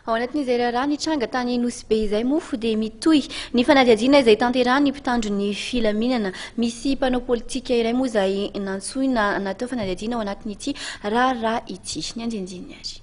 Ao anatin'izay raharaha nitranga tany Nosy Be izay moa dia mitohy ny fanadihadiana izay tanterahin'ny mpitandro ny filaminana. Misy mpanao politika iray moa izay nantsoina natao fanadihadiana ao anatin'ity raharaha ity. Ny andinindininy ary.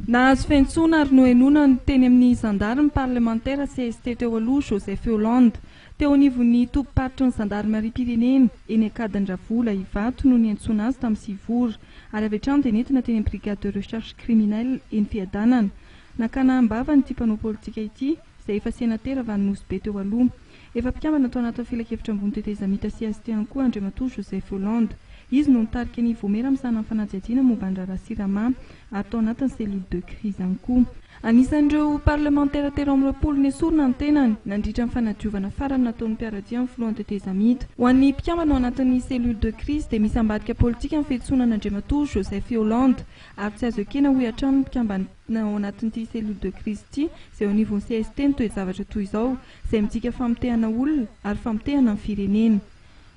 Nahazo fiantsoana ary nohenoina ny teny amin'ny zandary ny parlemantera cst teo aloha Joseph Hollande. Teo anivon'ny tobim-paritry ny zandarimariam-pirenena eny Ankadindravola Ivato no niantsoana azy tamin'ny 9 ora. Ary avy hatrany dia nentina teny amin'ny brigade de recherche criminelle eny Fiadanana. Nakana am-bavany ity mpanao politika ity, izay efa senatera avy any Nosy Be teo aloha. Efa mpikambana tao anatin'ny Filankevitra ambony tetezamita cst ihany koa Andriamatoa Joseph Hollande. Izy no nitarika ny Vomiera misahana ny fanadihadiana momba ny raharaha Sirama ary tao anatin'ny cellule de crise ihany koa. Anisan'ireo parlemantera 23 nesorina ny tenany nandritra ny fanadiovana farany nataon'ny mpiara-dia amin'ny filohan'ny tetezamita. Ho an'ny mpikambana ao anatin'ny cellule de crise dia misy ambadika politika ny fiantsoana an'Andriamatoa Joseph Hollande ary tsy azo ekena hoy hatrany ny mpikambana ao anatin'ity cellule de crise ity izay eo anivon'ny cst ny toe-javatra toy izao izay midika famotehana olona ary famotehana ny firenena.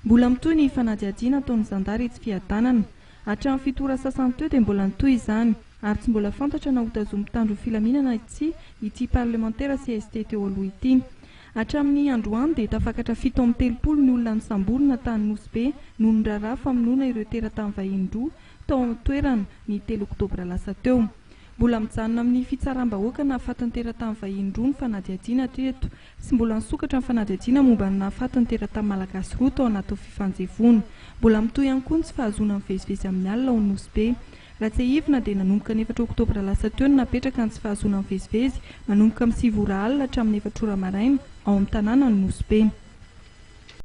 Mbola mitohy ny fanadihadiana ataon'ny zandary etsy Fiadanana. Hatramin'ny fito ora sasany teo dia mbola nitohy izany ary tsy mbola fantatra na hotazomin'ny mpitandro ny filaminana tsia ity parlemantera cst teo aloha ity. Hatramin'ny androany dia tafakatra 37 ny olona nosamborina tany Nosy Be noho ny raharaha famonoana ireo teratany vahiny roa tao an-toerana ny telo oktobra lasa teo. Mbola mijanona amin'ny fitsaram-bahoaka nahafaty ny teratany vahiny roa ny fanadihadiana hatreto. Tsy mbola nisokatra ny fanadihadiana momba ny nahafaty ny teratany malagasy roa tao anatin'ny fifanjevoana. Mbola mitohy ihany koa ny tsy fahazoana mivezivezy amin'ny alina ao Nosy Be. Raha tsiahivina dia nanomboka ny efatra oktobra lasa teo no napetraka ny tsy fahazoana mivezivezy manomboka amin'ny 9 ora alina hatramin'ny 4 ora maraina ao amin'ny tanànan'i Nosy Be.